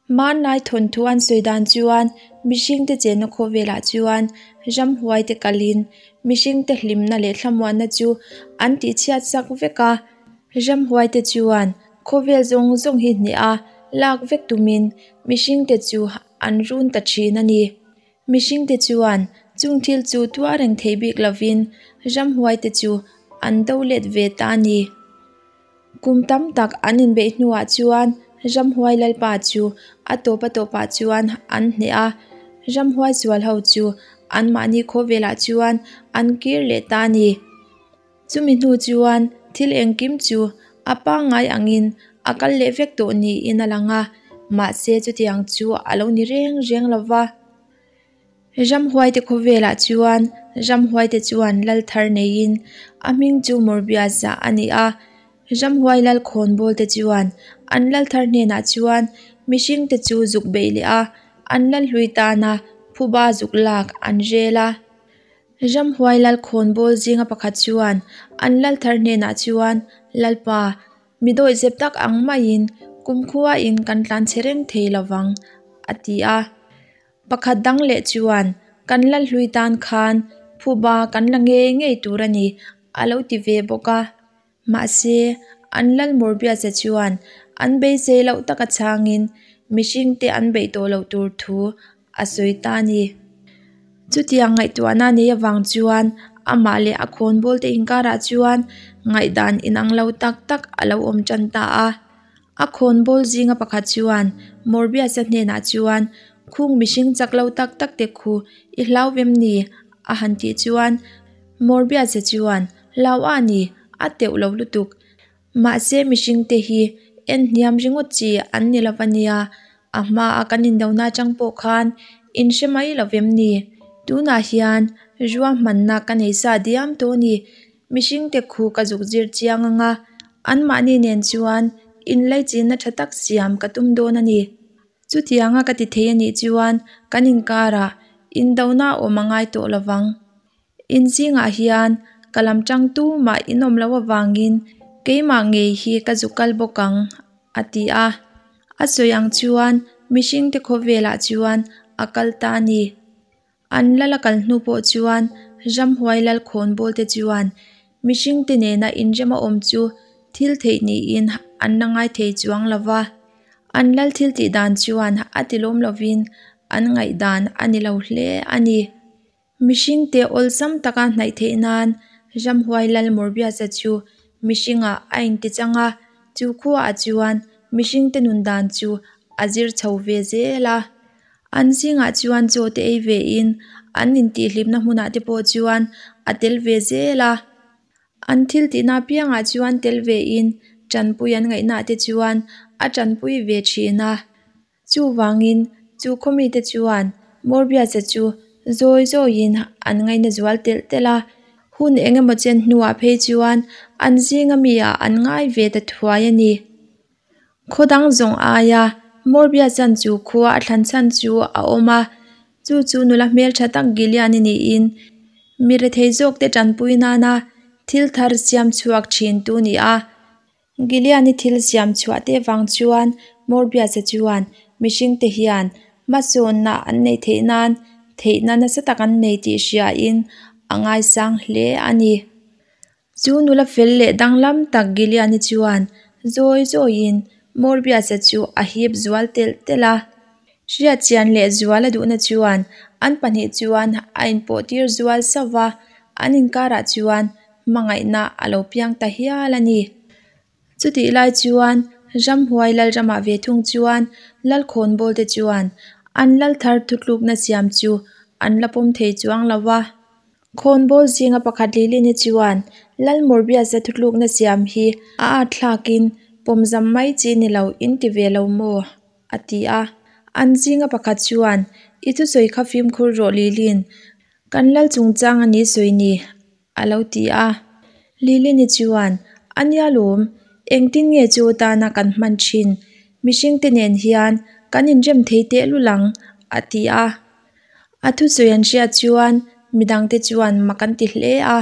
Hmanlai thawnthu an sawi dan chuan mihringte chenna khawvelah chuan ramhuaite kalin mihringte hlimna leh thlamuanna chu an tihchhiat sak vek a. Ramhuaite chuan khawvel zawng zawng hi hneh a lak vek tumin mihringte chu an run ta thin a ni. Mihringte chuan chung thil chu tuar reng thei bik lovin ramhuaite chu an do let ve ta a ni. Kum tam tak an inbeih hnuah chuan ramhuai lalpa chu a tawp a tawpah chuan an hneh a, ramhuai sual ho chu anmahni khawvelah chuan an kir leh ta a ni. Chumi hnu chuan thil engkim chu a pangngai angin a kal leh vek tawh niin a lang a, mahse chutiang chu a lo ni reng reng lo va. Ramhuaite khawvelah chuan ramhuaite chuan lal thar neiin a hming chu Morbius-a a ni a. Ramhuai lal khawnbawlte chuan an lal thar hnenah chuan mihringte chu zuk beih leh a, an lal hlui tana phuba zuk lak an rel a. Ramhuai lal khawnbawl zinga pakhat chuan an lal thar hnenah chuan, Lalpa, Mi dawihzep tak ang maiin kumkhuain kan tlanchhe reng thei lovang, a ti a. Pakhat dang leh chuan, Kan lal hlui tan khan phuba kan la ngei ngei tur a ni, a lo ti ve bawk a. Mahse, an lal Morbius-a chuan an beisei loh taka chhangin mihringte an beih tawh loh tur thu a sawi ta a ni. Chutiang ngaihtuahna nei avang chuan amah leh a khawnbawlte inkarah chuan ngaihdan inang lo tak tak a lo awm tan ta a. A khawnbawl zinga pakhat chuan Morbius-a hnenah chuan, Khung mihring chak lo tak tak te khu i hlau vem ni? a han tih chuan Morbius-a chuan, Hlau a ni, a teuh lo lutuk. Mahse mihringte hi en hniam ringawt chi an ni lo ania, a hmaa kan indona atang pawh khan in hre mai lo vem ni? Tunah hian ruahmanna ka nei sa diam tawh a ni, mihringte khu ka zuk zir chiang anga anmahni nen chuan inlaichinna tha tak siam ka tum dawn a ni. Chutianga ka ti thei a nih chuan kan inkarah indona awm a ngai tawh lo vang. In zingah hian ka lam tang tumah in awm loh avangin keimah ngei hi ka zu kal bawk ang, a ti a. A sawi ang chuan mihringte khawvelah chuan a kal ta a ni. An lal a kal hnu pawh chuan ramhuai lal khawnbawl te chuan mihringte nena inrem a awm chu thil theih niin an la ngai thei chuang lo va. An lal thil tih dan chuan a tilawm lovin an ngaihdan a ni lo hle a ni. Mihringte awlsam taka hnaih theih nan ramhuai lal Morbius-a chu mihringah a intichang a, chu khuaah chuan mihringte nun dan chu a zir chho ve zel a. An zingah chuan chaw te ei vein an intihhlimna hmunah te pawh chuan a tel ve zel a. An thil tihna apiangah chuan tel vein tanpui an ngaihnaah te chuan a tanpui ve thin a. Chuvangin, chu khawmite chuan Morbius-a chu zawi zawiin an ngaina zual telh telh a, hun eng emaw chen hnuah phei chuan an zinga mi ah an ngai ve ta thuai a ni. Khaw dang zawng aia Morbius-a'n chu khua a thlan chhan chu a awm a, chu chu nula hmeltha tak Gillian-i niin mi rethei zawkte tanpui nana thil thar siam chhuak thintu ni a. Gilead-i thil siam chhuah te vang chuan Morbius-a chuan mihringte hian hmasawnna an neih theih nan theihna nasa tak an nei tih hriain a ngaisang hle a ni. Chu nula fel leh danglam tak Gilead-i chuan zawi zawiin Morbius-a chu a hip zual telh telh a. Hriatchian leh zual a duhna chuan an pahnih chuan a inpawh tir zual sauh va, an inkarah chuan hmangaihna a lo piang ta hial a ni. Chutih lai chuan ramhuai lalramah ve thung chuan lalkhawnbawl te chuan an lal thar thutlukna siam chu an la pawm thei chuang lo va. Khawnbawl zinga pakhat Lilini chuan Lal Morbius-a thutlukna siam hi a at thlakin pawmzam mai chi ni lo in ti ve lo maw? a ti a. An zinga pakhat chuan I thusawi kha fimkhur rawh Lilin, kan lal chungchang a ni sawi ni a lo ti a. Lilini chuan, A nia lawm, engtin nge chu tana kan hman thin? Mihringte nen hian kan inrem thei tehlul ang, a ti a. A thusawi an hriat chuan midangte chuan mak an ti hle a.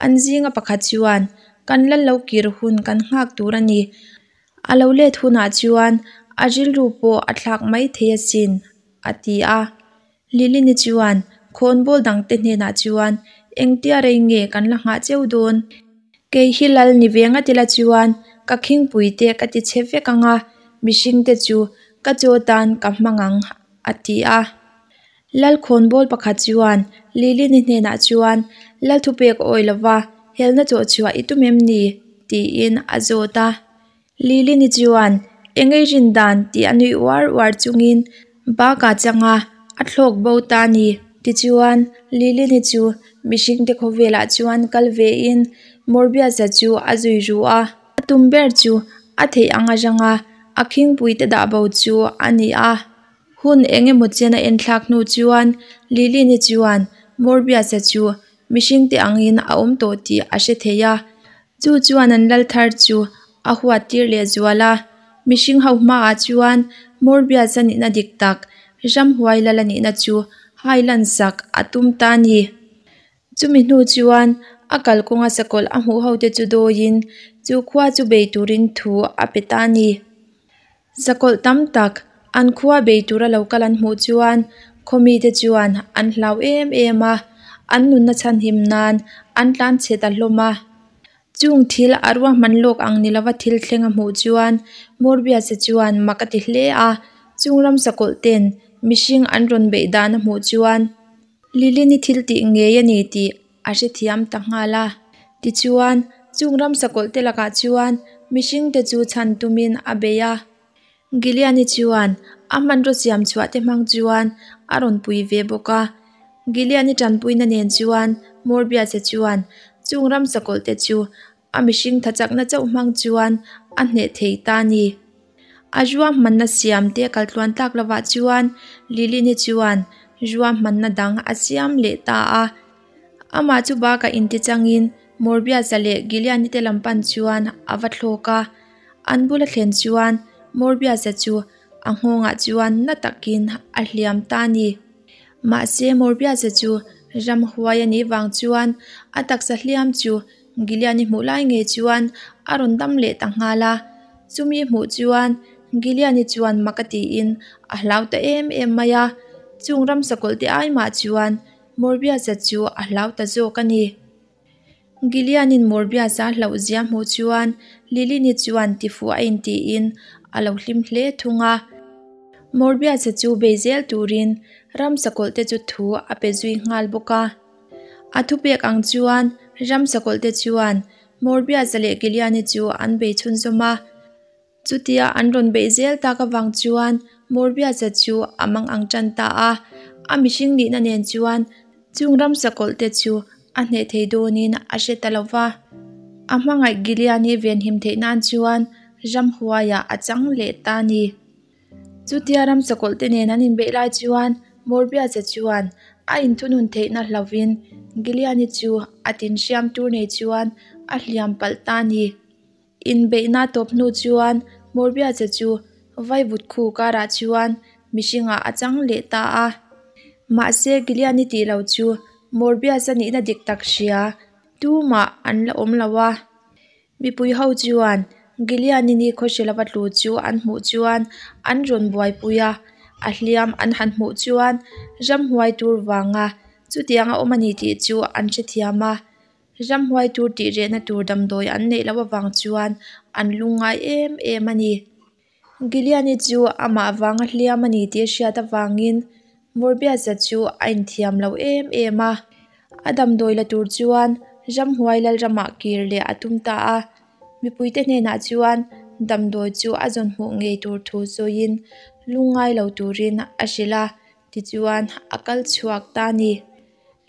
An zinga pakhat chuan, Kan lal lo kir hun kan nghak tur a ni. A lo let hunah chuan A rilru pawh a thlak mai thei asin, a ti a. Lilini chuan khawnbawl dangte hnenah chuan, Engtia rei nge kan la nghah cheu dawn? Kei hi lal ni ve ngat ila chuan ka khingpuite ka ti chhe vek ang a, mihringte chu ka chaw tan ka hmang ang, a ti a. Lal khawnbawl pakhat chuan Lilini hnenah chuan, Lal thupek awi lova helna chawh chhuah i tum em ni? tiin a zawt a. Lilini chuan eng ei rin dan tih a nuih uar uar chungin bak ah chang a, a thlawk bo ta a ni. Tichuan, Lilini chu mihringte khawvelah chuan kal vein Morbius-a chu a zui ru a. A tum ber chu a theih ang a rang a, a khingpuite dah bo chu a ni a. Hun eng emaw chen a enthlak hnu chuan Lilini chuan Morbius-a chu mihringte angin a awm tawh tih a hre thei a. Chu chuan an lal thar chu a huat tir leh zual a. Mihring ho hmaah chuan Morbius-a nihna dik tak, ramhuai lal a nihna chu hai lansak a tum ta a ni. Chumi hnu chuan a kalkawnga sakawlh a hmuh hote chu dawiin chu khua chu bei turin thu a pe ta a ni. Sakawlh tam tak an khua bei tura lo kal an hmuh chuan khaw mite chuan an hlau em em a, an nunna chhanhim nan an tlan chhe ta hlawm a. Chung thil a ruahman lawk ang ni lova thil thleng a hmuh chuan Morbius-a chuan mak a ti hle a, chung ram sakawlh ten mihring an rawn beih dan a hmuh chuan Lilini thil tih ngei a ni tih a hrethiam ta nghal a. Tichuan, chung ram sakawlh te lakah chuan mihring te chu chhan tumin a bei a. Giliani chuan a hmanraw siam chhuah te hmang chuan a rawn pui ve bawk a. Giliani tanpuina nen chuan Morbius-a chuan chung ram sakawlh te chu a mihring tha chakna chauh hmang chuan a hneh thei ta a ni. A ruahmanna siam te kaltluan tlak lovah chuan Lilini chuan ruahmanna dang a siam leh ta a. Amah chu bakah intichangin Morbius-a leh Gillian-i te lam pan chuan a va thlawk a. An bula thlen chuan Morbius-a chu a nghawngah chuan na takin a hliam ta a ni. Mahse Morbius-a chu ramhuai a nih vang chuan a taksa hliam chu Gillian-i hmuh lai ngei chuan a rawn dam leh ta nghal a. Chumi hmuh chuan Gillian-i chuan mak a tiin a hlau ta em em mai a. Chung ramsa kawlh te ai mah chuan Morbius-a chu a hlau ta zawk a ni. Gillian-in Morbius-a hlauh zia hmuh chuan Lilini chuan tifuh a intiin a lo hlim hle thung a. Morbius-a chu bei zel turin ramsa kawlh te chu thu a pe zui nghal bawk a. A thupek ang chuan ramsa kawlh te chuan Morbius-a leh Gillian-i chu an bei chhunzawm a. Chutia an rawn beih zel tak avang chuan Morbius-a chu a mang ang tan ta a, a mihring nihna nen chuan chung ramsa kawlh te chu a hneh thei dawnin a hre ta lo va. A hmangaih Gillian-i venhim theih nan chuan ramhuaiah a chang leh ta a ni. Chutia ramsa kawlh te nen an inbeih lai chuan Morbius-a chuan a inthunun theihna hlauvin Gillian-i chu a tinhriam tur nei chuan a hliam palh ta a ni. Inbeihna tawp hnu chuan Morbius-a chu vaivut khu karah chuan mihringah a chang leh ta a. Mahse Gillian-i tih lo chu Morbius-a nihna dik tak hria tumah an la awm lo a. Mipui ho chuan Gillian-i ni khawhre lova tlu chu an hmuh chuan an rawn buaipui a, a hliam an han hmuh chuan ramhuai tur vanga chutiang a awm a ni tih chu an hrethiam a. Ramhuai tur tih rehna tur damdawi an neih loh avang chuan an lungngai em em a ni. Gillian-i chu amah vanga hliam a ni tih a hriat avangin Morbius-a chu a inthiam lo em em a. A damdawi la tur chuan ramhuai lalramah kir leh a tum ta a. Mipuite hnenah chuan damdawi chu a zawn hmuh ngei tur thu sawiin lungngai lo turin a hrilh a, tichuan a kal chhuak ta a ni.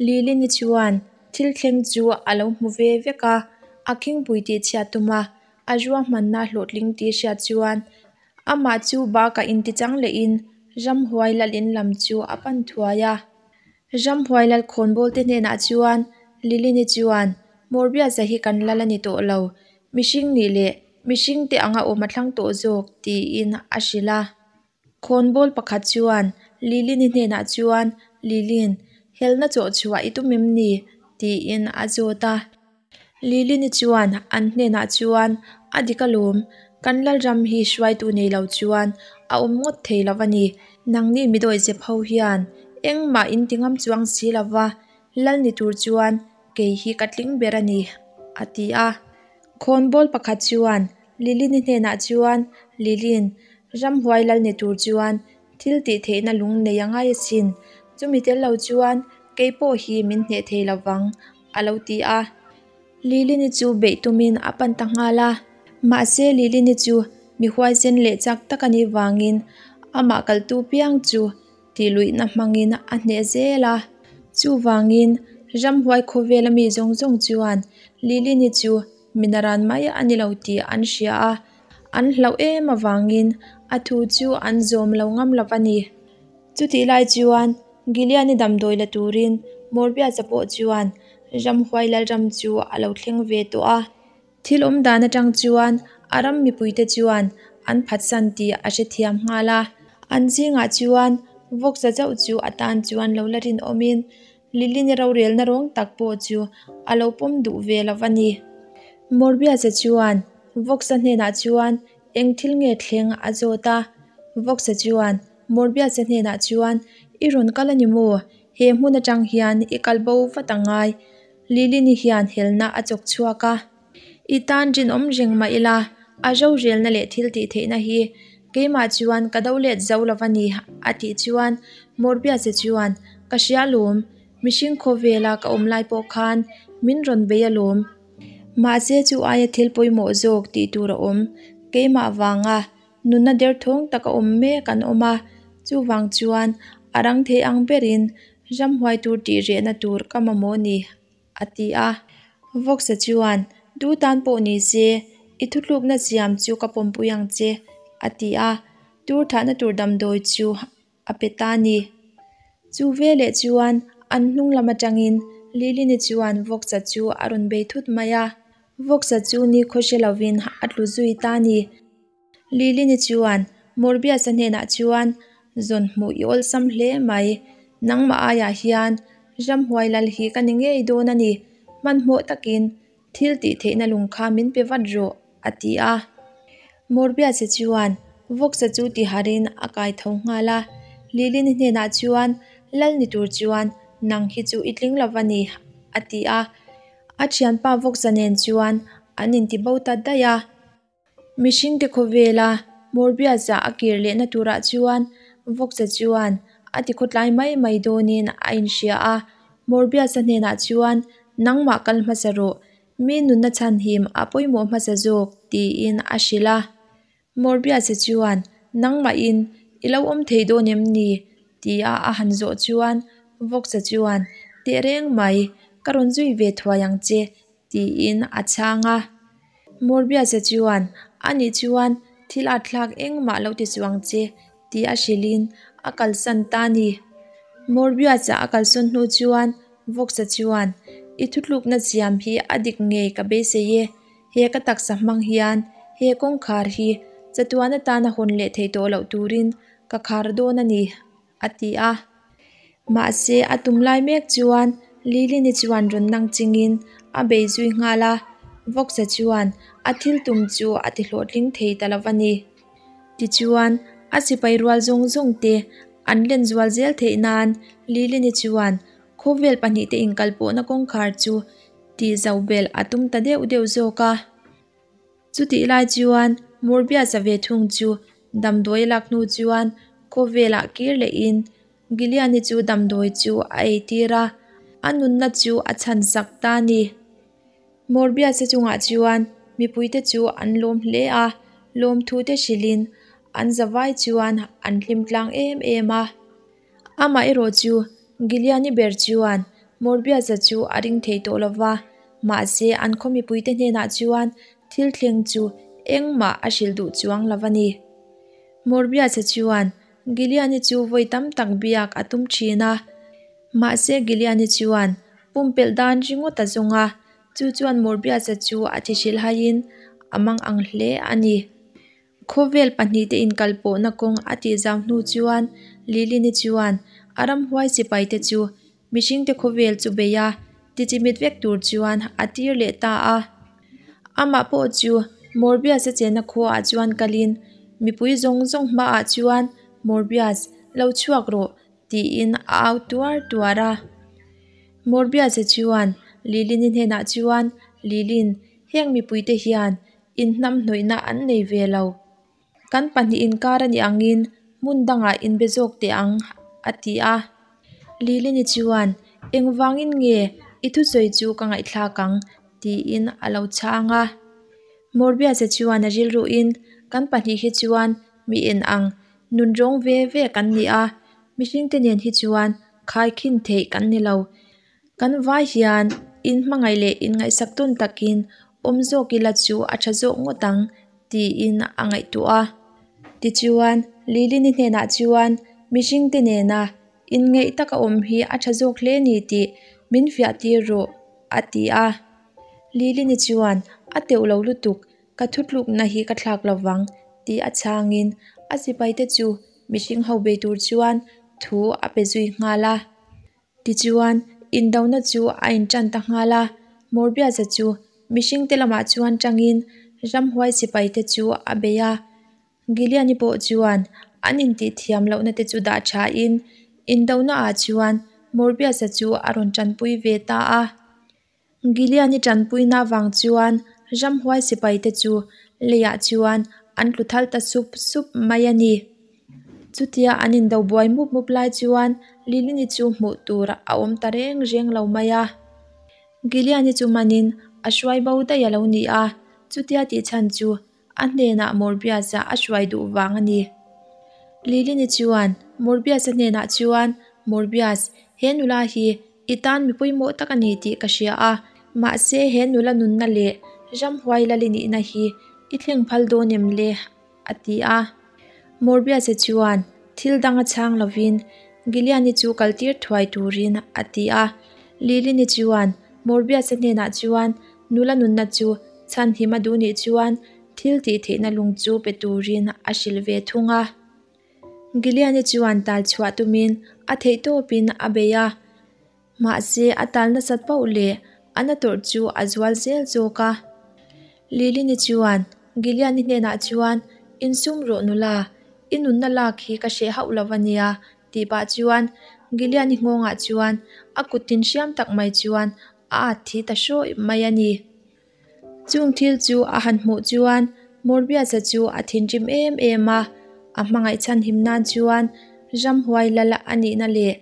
Lilini chuan thil thleng chu a lo hmu ve vek a, a khingpui tih chhiat tum a, a ruahmanna hlawhtling tih hriat chuan amah chu bakah intichang lehin ramhuai lal in lam chu a pan thuai a. Ramhuai lal khawnbawl te hnenah chuan Lilini chuan, Morbius-a hi kan lal a ni tawh lo, mihring nih leh mihring te anga awm a thlang tawh zawk, tiin a hrilh a. Khawnbawl pakhat chuan Lilin-i hnenah chuan, Lilin, helna chawh chhuah i tum em ni? tiin a zawt a. Lilin-i chuan an hnenah chuan, A dik alawm, Kan Lalram hi hruaitu nei lo chuan a awm ngawt thei lo a ni. Nangni midawihzep ho hian engmah in ti ngam chuang si lo va, Lal ni tur chuan kei hi ka tling ber a ni, a ti a. Khawnbawl pakhat chuan Lilini hnenah chuan, Lilin, ramhuai lal ni tur chuan thil tih theihna lung nei a ngai asin. Chumi tel lo chuan kei pawh hi min hneh thei lo vang, a lo ti a. Lilini chu beih tumin a pan ta nghal a. Mahse Lilini chu mi huaisen leh chak tak a nih vangin amah kaltu piang chu tihluihna hmangin a hneh zel a. Chuvangin ramhuai khawvela mi zawng zawng chuan Lilini chu mi naran mai a ni lo tih an hria a, an hlauh em avangin a thu chu an zawm lo ngam lo a ni. Chutih lai chuan Gilead-i damdawi la turin Morbius-a pawh chuan ramhuai lalram chu a lo thleng ve tawh a. Thil awm dan atang chuan a ram mipuite chuan an phatsan tih a hrethiam nghal a. An zingah chuan vawksa chauh chu a tan chuan lo la rinawmin Lilini rorelna rawng tak pawh chu a lo pawm duh ve lo a ni. Morbius-a chuan vawksa hnenah chuan eng thil nge thleng a zawt a. Vawksa chuan Morbius-a hnenah chuan, I rawn kal a ni maw? He hmun atang hian i kal bo vat a ngai. Lilini hian helna a chawk chhuak a. I tan rinawm reng mah ila, a rorelna leh thil tih theihna hi keimah chuan ka do let zo lo a ni, a tih chuan Morbius-a chuan, Ka hria alawm, mihring khawvela ka awm lai pawh khan min rawn bei alawm. Mahse chu aia thil pawimawh zawk tih tur a awm, keimah vanga Nunna derthawng tak a awm mek an awm a, chuvang chuan a rang thei ang berin ramhuai tur tih rehna tur ka mamawh ni, a ti a. Vawksa chuan, Du tan pawh ni se, i thutlukna siam chu ka pawmpui ang che, a ti a. Tur thahna tur damdawi chu a pe ta a ni. Chu veleh chuan an hnung lam atangin Lilini chuan vawksa chu a rawn bei thut mai a. Vawksa chu nikhaw hre lovin a tlu zui ta a ni. Lilini chuan Morbius-a hnenah chuan, Zawn hmuh i awlsam hle mai. Nangmah aiah hian ramhuai lal hi ka ni ngei dawn a ni. Hmanhmawh takin thil tih theihna lung kha min pe vat rawh, a ti a. Morbius-a chuan vawksa chu tiharin a kai tho nghal a. Lilini hnenah chuan, Lal ni tur chuan nang hi chu i tling lo va ni, a ti a. A thianpa vawksa nen chuan an inti bo ta daih a. Mihringte khawvela Morbius-a a kir lehna turah chuan Vawksa chuan a ti khawtlai mai mai dawnin a inhria a. Morbius-a hnenah chuan, Nangmah kal hmasa rawh, mi nunna chhanhim a pawimawh hmasa zawk, tiin a hrilh a. Morbius-a chuan, Nangmahin i lo awm thei dawn em ni? tia a han zawh chuan Vawksa chuan, Tehreng mai, ka rawn zui ve thuai ang che, tiin a chhang a. Morbius-a chuan, Ani chuan thil at thlak engmah lo ti chuang che, tih a hrilhin a kalsan ta a ni. Morbius-a a kalsawn hnu chuan Vawksa chuan, I thutlukna siam hi a dik ngei ka beisei e, he ka taksa hmang hian he kawngkhar hi chatuan atana hawn leh thei tawh loh turin ka khar dawn a ni, a ti a. Mahse, a tum lai mek chuan Lilini chuan rawn nang chingin a bei zui nghal a, Vawksa chuan a thil tum chu a ti hlawhtling thei ta lo va ni. Tichuan, a sipai rual zawng zawng te an len zual zel theih nan Lilini chuan khawvel pahnihte inkalpawhna kawngkhar chu tih zau belh a tum ta deuh deuh zawk a. Chutih lai chuan Morbius-a ve thung chu damdawi a lak hnu chuan khawvelah kir lehin Gilead-i chu damdawi chu a ei tir a, a nunna chu a chhan sak ta a ni. Morbius-a chungah chuan mipuite chu an lawm hle a, lawmthute hrilhin an zavai chuan an hlim tlang em em a. Amah erawh chu Gilead-i ber chuan Morbius-a chu a ring thei tawh lo va, mahse an khaw mipuite hnenah chuan thil thleng chu engmah a hrilh duh chuang lo a ni. Morbius-a chuan Gilead-i chu vawi tam tak biak a tum thin a, mahse Gilead-i chuan pumpelh dan ringawt a zawng a, chu chuan Morbius-a chu a thi hrilhaiin a mang ang hle a ni. Khawvel pahnihte inkalpawhna kawng a tih zau hnu chuan Lilini chuan a ramhuai sipaite chu mihringte khawvel chu bei a, tichimit vek tur chuan a tir leh ta a. Amah pawh chu Morbius-a chenna khuaah chuan kalin mipui zawng zawng hmaah chuan, Morbius, lo chhuak rawh, tiin a au tuar tuar a. Morbius-a chuan Lilin-i hnenah chuan, Lilin, heng mipuite hian inhnamhnawihna an nei ve lo. Kan pahnih inkar a nih angin hmun dangah inbe zawk teh ang, a ti a. Lilini chuan, Engvangin nge i thusawi chu ka ngaihthlak ang? tiin a lo chhang a. Morbius-a chuan a rilruin, Kan pahnih hi chuan mi en ang, nunrawng ve ve kan ni a, mihringte nen hi chuan khaikhin theih kan ni lo. Kan vai hian inhmangaih leh inngaihsak tawn takin awm zawk ila chu a tha zawk ngawt ang, tiin a ngaihtuah a. Tichuan, Lilini hnenah chuan mihringte nena inngeih taka awm hi a tha zawk hle ni tih min fiah tir rawh, a ti a. Lilini chuan, A teuh lo lutuk, ka thutlukna hi ka thlak lo vang, tih a chhangin a sipaite chu mihring ho bei tur chuan thu a pe zui nghal a. Tichuan, indona chu a inṭan ta nghal a, Morbius-a chu mihringte lamah chuan ṭangin ramhuai sipaite chu a bei a. Gilead-i pawh chuan an intihthiam lohna te chu dah ṭhain indonaah chuan Morbius-a chu a rawn ṭanpui ve ta a. Gilead-i ṭanpuina avang chuan ramhuai sipaite chu leiah chuan an tlu thal ta sup sup mai a ni. Chutia an indo buai mup mup lai chuan Lilini chu hmuh tur a awm ta reng reng lo mai a. Gilead-i chu manin a hruai bo daih a lo ni a, chutia tih chhan chu a hnenah Morbius-a a hruai duh vang a ni. Lilini chuan Morbius-a hnenah chuan, Morbius, he nula hi I tan mi pawimawh tak a ni tih ka hria a, mahse he nula nunna leh ramhuai lali nihna hi i thleng phal dawn em le? a ti a. Morbius-a chuan thil dang a chhang lovin Gillian-i chu kaltir thuai turin a ti a. Lilin-i chuan Morbius-a hnenah chuan nula nunna chu chhanhim a duh nih chuan thil tih theihna lung chu pe turin a hrilh ve thung a. Gillian-i chuan tal chhuah tumin a theih tawpin a bei a, mahse a tal nasat pauh leh a na tawrh chu a zual zel zawk a. Lilin-i chuan Gillian-i hnenah chuan, Insum rawh nula, i nunna lak hi ka hreh hauh lo a nia, tih pah chuan Gillian-i nghawngah chuan a kut tin hriam tak mai chuan a at thi ta hrawih mai a ni. Chung thil chu a han hmuh chuan Morbius-a chu a thinrim em em a, a hmangaih chhanhim nan chuan ramhuai lal a nihna leh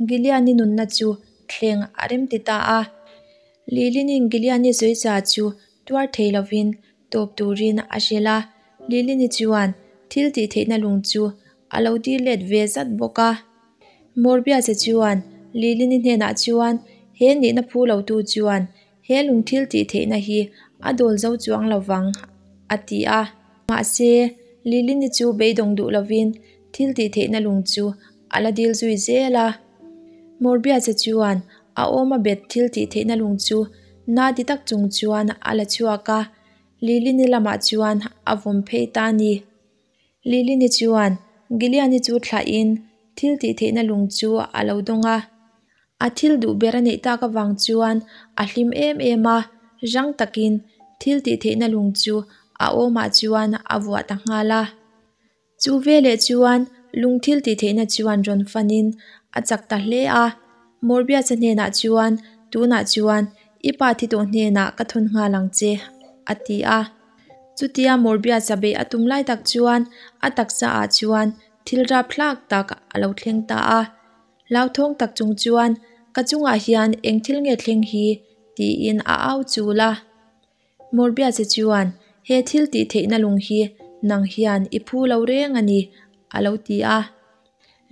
Gillian-i nunna chu thleng a rem ti ta a. Lilin-in Gillian-i sawicha chu tuar thei lovin tawp turin a hrilh a, Lilin-i chuan thil tih theihna lung chu a lo dil let ve zat bawk a. Morbius-a chuan Lilin-i hnenah chuan he nihna phu lotu chuan He lungthil tih theihna hi a dawl zo chuang lo vang, a ti a. Mahse, Lilini chu beidawng duh lovin thil tih theihna lung chu a la dil zui zel a. Morbius-a chuan a awma bet thil tih theihna lung chu na ti tak chung chuan a la chhuak a, Lilini lamah chuan a vawm phei ta a ni. Lilini chuan Gillian-i chu thlahin thil tih theihna lung chu a lo dawng a. A thil duh ber a neih tak avang chuan a hlim em em a, rang takin thil tih theihna lung chu a awmah chuan a vuah ta nghal a. Chu veleh chuan lung thil tih theihna chuan rawn fanin a chak ta hle a, Morbius-a hnenah chuan, Tunah chuan i pa thi tawh hnenah ka thawn nghal ang che, a ti a. Chutia Morbius-a beih a tum lai tak chuan a taksa ah chuan thil rapthlak tak a lo thleng ta a. Hlauthawng tak chung chuan, Ka chungah hian eng thil nge thleng hi? tiin a au chul a. Morbius-a chuan, He thil tih theihna lung hi nang hian i phu lo reng a ni, a lo ti a.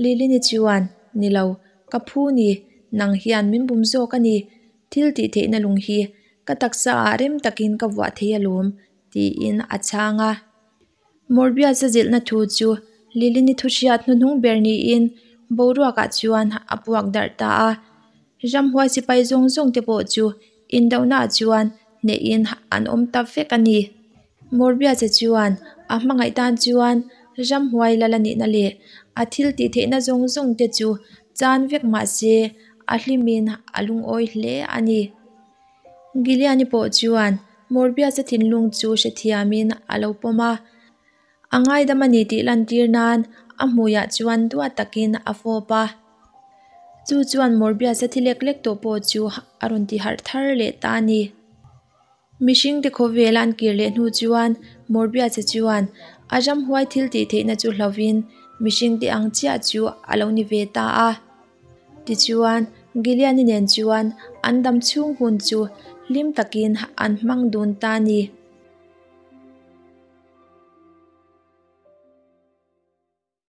Lilini chuan, Ni lo, ka phu ni, nang hian min bum zawk a ni. Thil tih theihna lung hi ka taksa ah rem takin ka vuah thei alawm, tiin a chhang a. Morbius-a zilhna thu chu Lilini thu hriat hnuhnung ber niin boruakah chuan a puak darh ta a. Ramhuai sipai zawng zawng te pawh chu indohnaah chuan hnehin an awm ta vek a ni. Morbius-a chuan a hmangaih tan chuan ramhuai lal a nihna leh a thil tih theihna zawng zawng te chu chan vek mah se a hlimin a lungawi hle a ni. Gillian-i pawh chuan Morbius-a thinlung chu hrethiamin a lo pawm a. A ngaidam a ni tih lantir nan a hmuiah chuan duat takin a fawp a. Chu chuan Morbius-a thi lek lek tawh pawh chu a rawn ti harh thar leh ta a ni. Mihringte khawvela an kir leh hnu chuan Morbius-a chuan a ramhuai thil tih theihna chu hlauvin mihringte ang chiah chu a lo ni ve ta a. Tichuan, Gillian-i nen chuan an dam chhung hun chu hlim takin an hmang dun ta a ni.